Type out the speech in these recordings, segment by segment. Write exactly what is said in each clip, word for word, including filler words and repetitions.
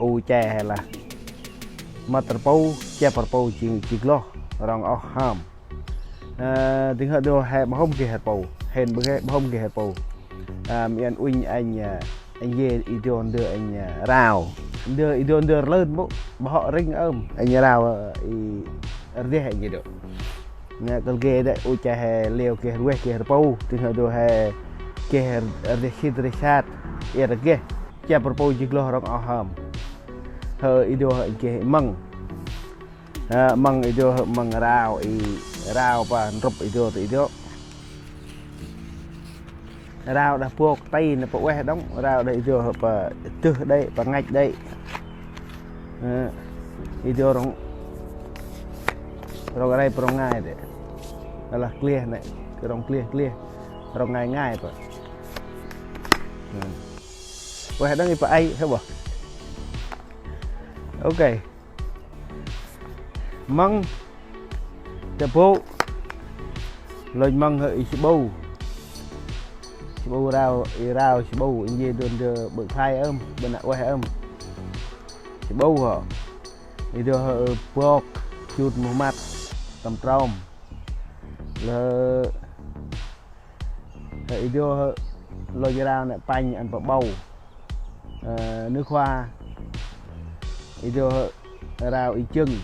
U che he lah. Mât rpu, chep rpu jêng, jêng gloh, rŏng oh hom. Ơ, dâng hơ dô he ƀa hôm geh rpu, hên ƀa geh, ƀa hôm geh rpu. Ơ, mĭn uănh anh, ơ, anh ye i dô ndơ anh, ơ, rao. Ndơ i dô ndơ rlơn mô, ƀa hŏ rĭng ơm, anh rao, ơ, i rdeh anh ye dô. Nê, kăl geh dê, u che he leo geh rveh geh rpu, dâng hơ dô he geh rdeh sĭt rdeh sat, i rgeh. Chep rpu jêng gloh rŏng oh hom. Hơ i dô hơ geh măng. Ha, măng i dô hơ măng rao i, rao pa ndrŭp i dô tơ i dô. Rao đah bok tay nê pa ueh đŏng, rao đah i dô hơ pa dơh đê̆, pa ngăch đê̆. Ha, i dô rŏng, rŏng rê pa rŏng ngai đê̆. Alah klieh nê, rŏng klieh klieh, rŏng ngai ngai pa. Ha. Ueh đŏng i pa ay, hơ ƀa. Ok. Măng, ta bô. Lôch măng hơ i sbâu. Sbâu rao, i rao sbâu, i ye dô ndơ ƀơ̆ phai ơm, ƀơ̆ nă ueh ơm. Sbâu hŏ. I dô hơ bok, jut muh măt, tâm trôm. Lơ Hơ i dô hơ lôch rao nê panh ăn pa ƀâu. Ơ, nước hoa. I dô hơ rao i jâng.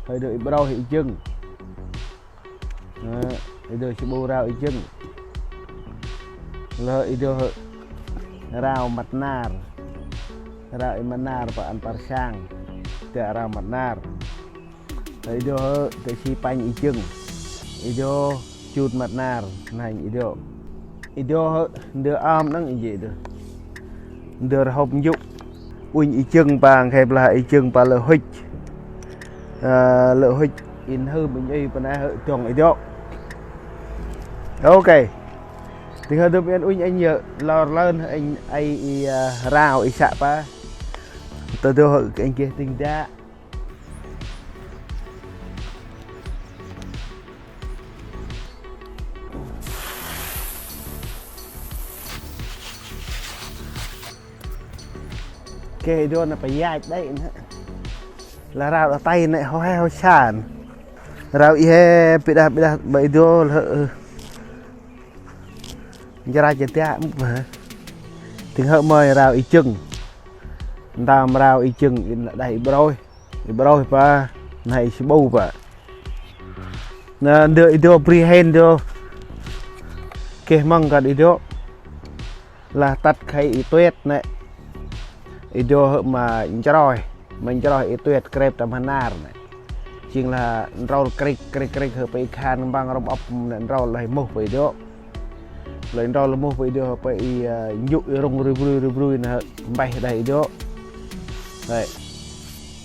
Hơ i dô i ƀrôih i jâng. Ơ, i dô sbâu rao i jâng. Lơ i dô hơ rao măt nar. Rao i măt nar pa ăn pa sang. Tơ rao măt nar. Hơ i dô hơ, tơ si panh i jâng. I dô jut măt nar, nanh i dô. I dô hơ, ndơ ơm nâng i jê dô. Ndơ rhôp njŭk. Uănh i jâng pa, nkhê blah i jâng pa lơ hŭch. Ơ, lơ hŭch, in hơ mĭn i pa nê hơ dŏng i dô. Ok. Dâng hơ dŭm in uănh anh yơ, lor lơn anh, ai i, ơ, rao i să pa. Tơ dô hơ anh geh dâng đă. Kê i dô nê pa yach đê̆ nê. Lah rao đah tay nê hŏ he hŏ san. Rao i he pi đah pi đah ƀa i dô lơ. Nchra che tiah mŭk hê. Dâng hơ mơi rao i jâng. Ntơm rao i jâng in lah đah i ƀrôih. I ƀrôih pa, nê i sbâu pa. Nê ndơ i dô bri hên dô. Geh măng kơt i dô. Lah tât khay i tuet nê. I dô hơ ma nchroih. Ma nchroih i tuet krêp tâm hnar nê. Jêng lah ntrôl krik krik krik hơ pa i khan mbăng rŏm ôp nê ntrôl lah i muh pa i dô. Lơi ntrôl lah muh pa i dô hơ pa i, ơ, njŭ i rŭng rui brui rui brui nê hơ mpeh đah i dô. Hê.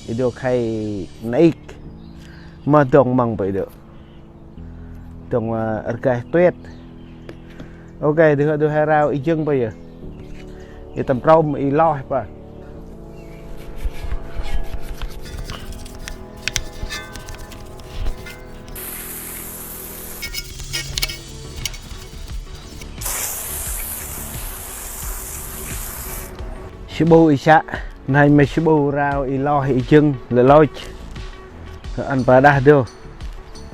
I dô khay naik. Ma dŏng măng pa i dô. Dŏng, ơ, rgaih tuet. Ok, dâng hơ dô he rao i jâng pa yơ. I tâm trôm i loh pa. Sbâu i să, nây ma sbâu rao i loh i jâng lơ lôch. Ăn pa đah dô.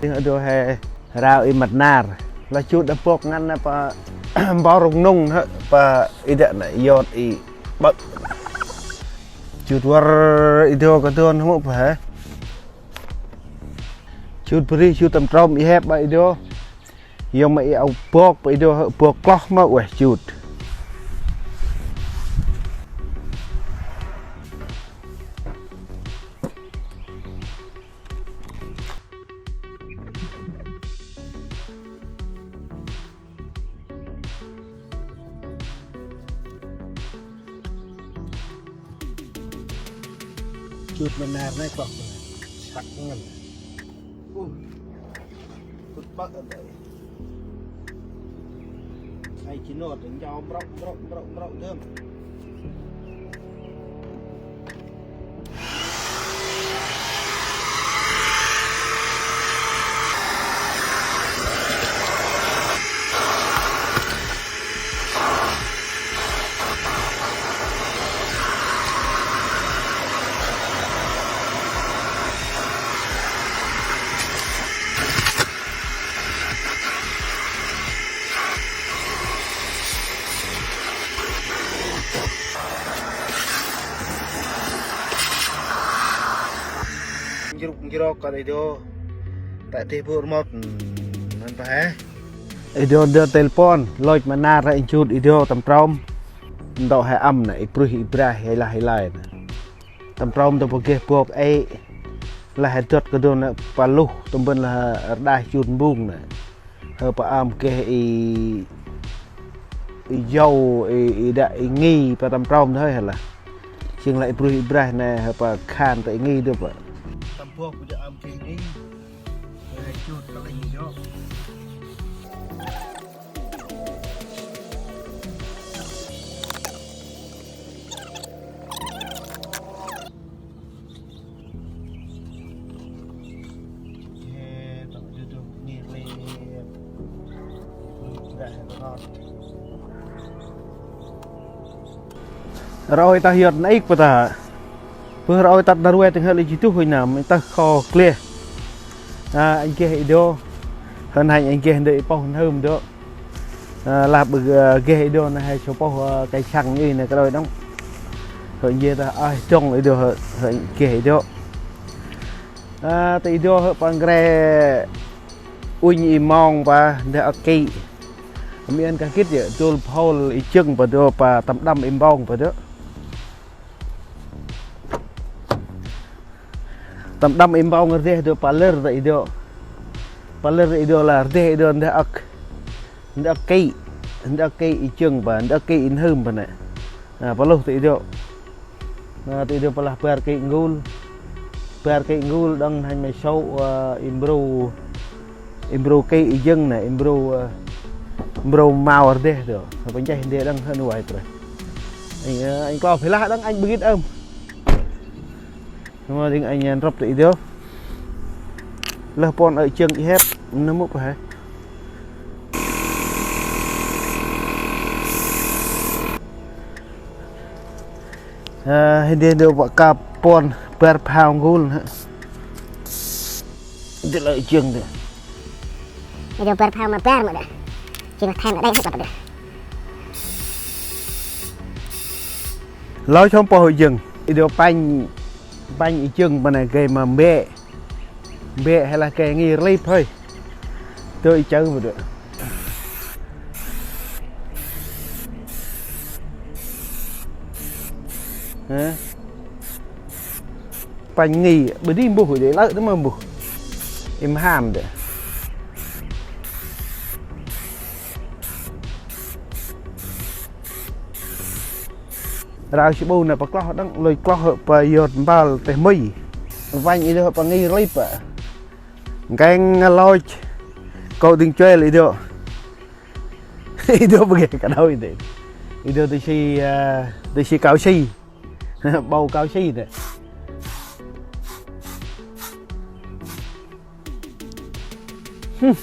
Dâng hơ dô he rao i măt nar. Lah jut đah bok ngăn nê pa mpôr rŭng nŭng hơ pa i dă nê yot i ƀơ̆. Jut wăr i dô ka dôn hmŭ pa hê. Jut bri jut tâm trôm i hep ƀa i dô. Yŏng ma i au bok ƀa i dô hơ bok kloh ma ueh jut. Jut ma nar nê kloh ma. Săk ngăn. Uh. Kut ƀơ̆ đơi. Ai chi nô tơ njau mrŏk mrŏk mrŏk mrŏk dơm. Kon i dô. Ta tih bu rmot. Năn pa he. I dô dơ telpon, lôch ma nar ra i jut i dô tâm trôm. Ntô he ăm nê, i bruih i brah, he lah he lai nê. Tâm trôm dô pa geh bok ê. Lah he dôt ka dô nê pa luh, tâm bân lah rđah jut mbung nê. He pa ăm geh i, i yâu, i, i đă i ngi pa tâm trôm dô he lah. Jêng lah i bruih i brah nê, he pa khan ta i ngi dô pa. Tâm bok bu dô ăm geh i ngi. He jut ta i ngi dô. Roi ta hiot na ik pa ta. Bơ roi tat na rue teng hel i ji tuh hoi nam, ta kho kliê. A, anh geh i dô. Hơn hành anh geh ndơ i pôh nhơm dô. A, lah bơ, a, geh i dô na he sô pôh, a, cây xăng i na ka roi đŏng. Hơi ye ta, a, dŏng i dô hơi, hơi geh i dô. A, ta i dô hơi păng gre unh i mong pa, ndơ ăk ki. Miên ka gĭt ye, dôl phôl i jâng pa dô pa tâm đăm i mbong pa dô. Tâm đăm i mbong rđeh dô pa lơr ta i dô. Pa lơr ta i dô lah rđeh i dô ndơ ăk. Ndơ ăk ki. Ndơ ăk ki i jâng pa, ndơ ăk ki i nhơm pa nê. A, pa luh ta i dô. A, ta i dô pa lah bar ki ngul. Bar ki ngul đŏng hanh ma sâu, a, i mbru. I mbru ki i jâng nê, i mbru, a, mbru mau rđeh dô. Sa pa ncheh ndê đŏng hơ nu ai pre. Anh, a, anh klô phi lah đŏng anh bơ gĭt ơm. Nô ma ding anh, a, nrŭp ta i dô. Lah pon ơ jâng i hep, nê mŭ pa he. A, he ndê dô pa ka pon bar phao ngul hă. Ndê lơ i jâng dô. Ê, dô bar phao ma bar ma đa. Jêng lah then ở đây hết mà đa. Lơ chom pôh i jâng. Ê, dô panh, panh i jâng pa nê gay ma mbĕ. Mbĕ he lah gay ngi rlip hơi. Dô i chơ ma đa. Hă? Panh ngi, bơ di mbuh, di lơ tơ ma mbuh. Im ham dê. Rao si bu nê pa kloh đăng, lôi kloh hơ pa yot mbal teh mui. Vanh i dô hơ pa ngi rlip pa. Ngkeng lôch. Kô ding chuel i dô. I dô bơ geh ka đôi dê. I dô tơ si, a, tơ si kao si. Bâu kao si dê. Hưm.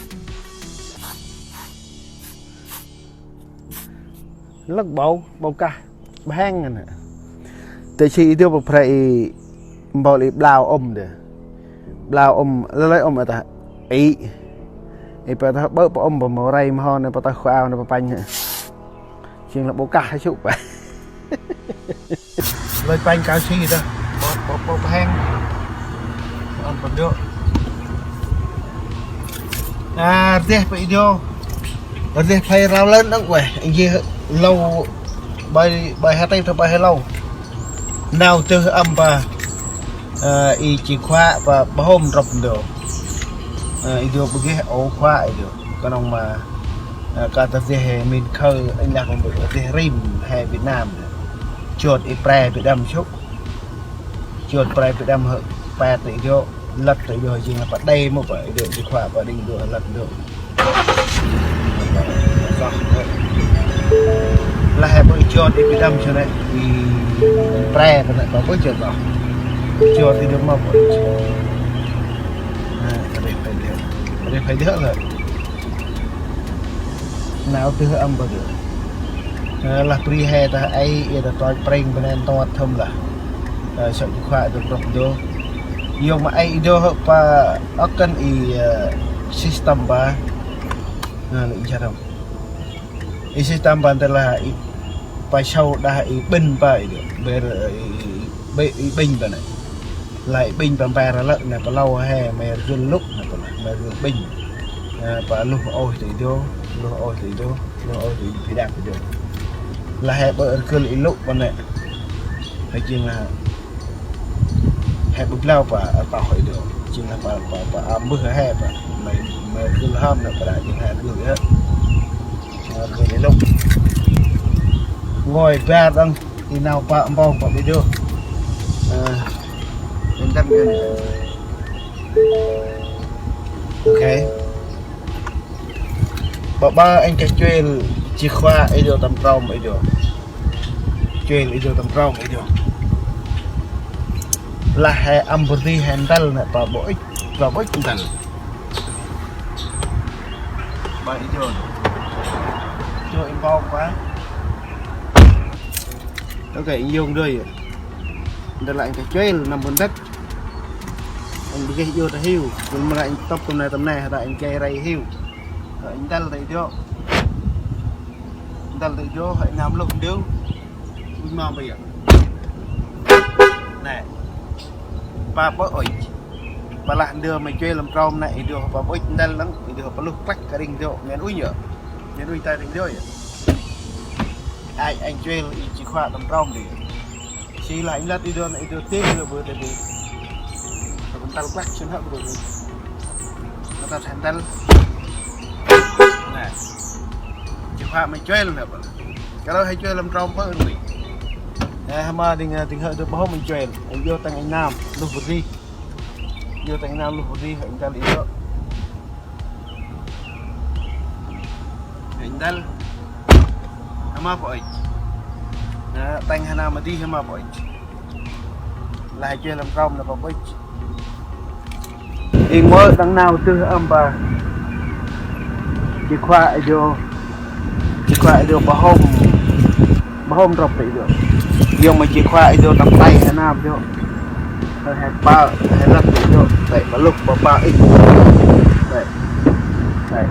Lăk bâu, bâu kah. Bheng nê. Tơ si i dô pa phre i mbâu i blau ôm dê. Blau ôm, lơi lơi ôm ta i. I pa ta bơ pa ôm pa mâu rei ma hŏ nê pa ta khua ao nê pa panh nê. Jêng lah bâu kah sŭ pa. Lơi panh kao si ta. Bâu, bâu, bâu bheng. Ôm pa dô. A, rđeh pa i dô. Rđeh phay rlau lơn đăng ueh. Anh geh lâu bai, bai ha tây thơ bai ha lâu. Nau tơ ăm pa, a, i ji khua pa, pa hôm rŏp dô. A, i dô bơ geh ô khua i dô. Knŏng ma, a, ka ta rđeh he min khơ, anh lah kon bơ rđeh rim he Việt Nam. Jot i pre Việt Nam sŭ. Jot pre Việt Nam hơ, pe ta i dô. Lăt ta i dô jêng lah pa đê mâu pa i dô, ji khua pa đing dô, lăt dô. Lah he bơ jot i Việt Nam sơ nê, i pre pa nê, pa bơ jot lah. Jot i dô mâu pa. Nê, ta đê phay dô. Ta đê phay dô lah. Nau tơ ăm pa dô. Ơ, lah bri he ta ai, i ta toi prêng pa nê ntot thơm lah. Ơ, sŏ ji khua dô rŏp dô. Yong ma ai i dô hơ pa ăk kăn i, ơ, system pa. Nê, lĕ i jat hơm. I system pa ntê lah i pa sâu đah i ƀĭn pa i dô. Ber, ơ, i, i, i, i ƀĭn pa nê. Lah i ƀĭng pa mpe ra lơ̆ nê, pa lô he me rgâl lŭk nê, pa lah me rgâl ƀĭng. Nê, pa luh ôh ti dô, luh ôh ti dô, luh ôh ti dô, phi đăp ti dô. Lah he ƀơ̆ rgâl i lŭk pa nê. He jêng lah he ƀơ̆ blau pa, a, tâo i dô. Jêng lah pa, pa, pa, a, mbơh he pa. Me, me rgâl hâm nê, pa đa jêng he rgâl i hơ. Rgâl i lŭk. Ngơi bar đăng. I nau pa mpông pa video. Ơ, yên tâm. Ok. Ba ba anh ka chuel chìa khóa i dô tâm trôm i dô. Chuel i dô tâm trôm i dô. Lah he âm bơh di he ndăl nê pa bôch, pa bôch ndăl. Ba i dô. Dô i mpông pa. Ok, i yông dơi. Ndơ lĕ anh ka chuel năm bơh ndăk. Anh bơh geh dô ta hiu. Jêng mra anh tŭp tâm nê tâm nê, hđa anh geh rai hiu. Hơ, anh ndăl ta i dô. Ndăl ta i dô, hơ, anh năm lŭk ndơ. Ui ma bây giờ. Nê. Pa bôch. Pa lah ndơ ma chuel tâm trôm nê, i dô pa bôch ndăl lăng, i dô pa luh klăk ka ring dô, men ui yơ. Men ui ta ring dô yơ. Ai, anh chuel i chìa khóa tâm trôm đi. Si lah anh lăt i dô, i dô tê dô bơ tê bơ. Tâm tal klăk sĭn hă bơ. Tâm tal. Nê. Chìa khóa ma chuel nê bơ. Ka lơ he chuel tâm trôm bơ rui. Nê, hma ding, ding hơ dô bơh hôm anh chuel. Anh dô tăng anh năm, luh bơh di. Dô tăng anh năm luh bơh di, anh tal i dô. Anh tal. Hma bôch. Nê, tăng hna ma di hma bôch. Lah he chuel tâm trôm nê pa bôch. I ngơi đăng nau tưh âm pa. Chìa khóa i dô. Chìa khóa i dô pa hôm. Pa hôm rŏp i dô. Yông ma chìa khóa i dô tâm tay he năm dô. Hơi he pa, he lăp i dô. Tay pa luh pa pa i. Tay. Tay.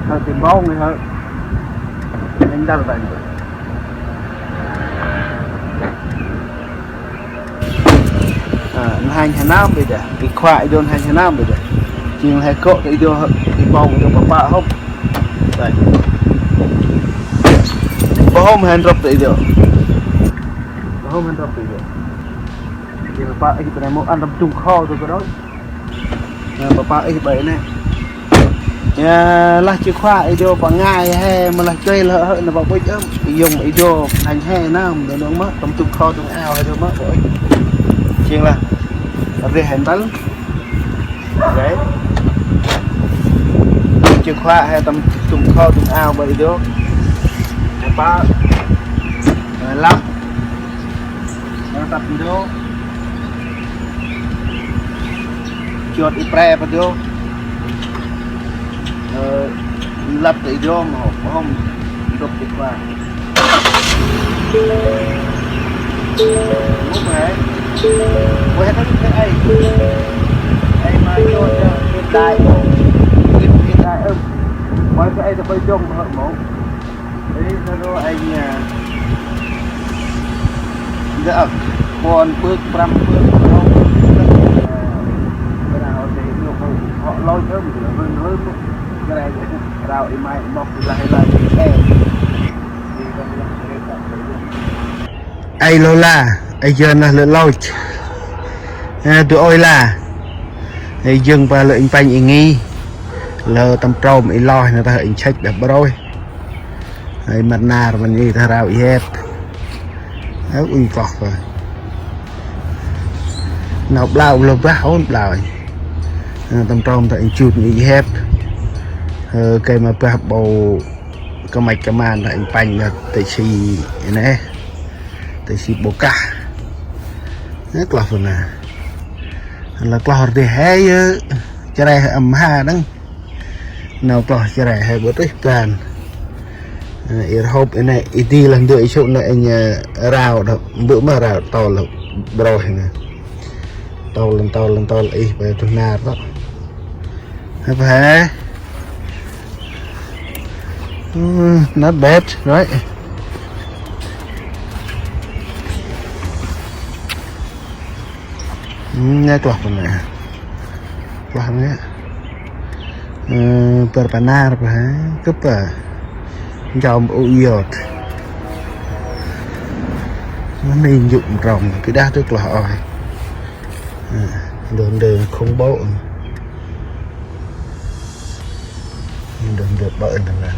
Hơi ti bông i hơi. Anh dal tay. Ơ, n'hanh he năm bê dah. I khua i dô n'hanh he năm bê dah. Jêng he gŏ ta i dô, i bông i dô pa pa hŏm. Đây. Pa hŏm he ndrăp ta i dô. Pa hŏm he ndrăp ta i dô. Jêng pa i pa nê mâu ăn tâm tung kho ta i dô. Ơ, pa pa ih bai nê. Ya, lah chìa khóa i dô pa ngai he, ma lah chuê lah hơ na pa bôch ơm. I yông i dô n'hanh he năm, dô nông mơ, tâm tung kho tung ao he dô mơ, bôch. Jêng lah, rê he ntal. Đấy. Chìa khóa he tâm tung kho tung ao bai i dô. He pa. Ơ, lăm. Nau tăp i dô. Chôt i pre pa dô. Ơ, lăp ta i dô ma hŏm, hŏm. Dôk i khua. Mŭk he. Ôi, he ta mŭk he ai. Ai ma chôt ya, hiện đại. Hiện, hiện đại ơm. Ôi, he ai ta bai dông hŏm mŭk. Ê, ta dô anh, à, dơ ăk, puăn pơk, prăm pơk, prăm pơk, à, bơ nau tê, dô, hŏ, hŏ lôch ơm, dơ, rưng rưng, bơ nau, rao i mai, mŏk, i lai, i lai, i ê. Ai lô la, ai jơ nah lơ lôch. Ê, dô ôi la. Ê, jâng pa lơ inh panh i nghi. Lơ tâm trôm i lôch, na ta inh chêch đah brôi. Hơi măt nar măn i ta rao i hep. Hơi unh kloh pa. Nau blau blau bah ôn blau. Ơ, tâm trôm ta inh chut i hep. Ơ, kơi ma bah bâu kơ măch kơ man ta inh panh ta tê si nê. Tê si bô kah. Nê kloh pa na. Lah kloh rti he yơ. Chre ăm ha đăng. Nau kloh chre he bơh rih ban. Ơ, i rhôp i nê, i di lah ndơ i sŭ nê, i nê rao đah, mbơ̆ ma rao tâl lah brôi nê. Tâl lăn tâl lăn tâl ih, bai tuh nar tâl. Hep he. Hmm, not bad, right? Nê kloh pa nê. Kloh nê. Ơ, pơr pa nar pa hê. Kơp pa. Njom u iot. Nê njŭk mrong. Kơ đah tơ kloh ôh. Ơ, ndơ ndơ khủng bố. Ndơ ndơ bơ ndơ ndơ.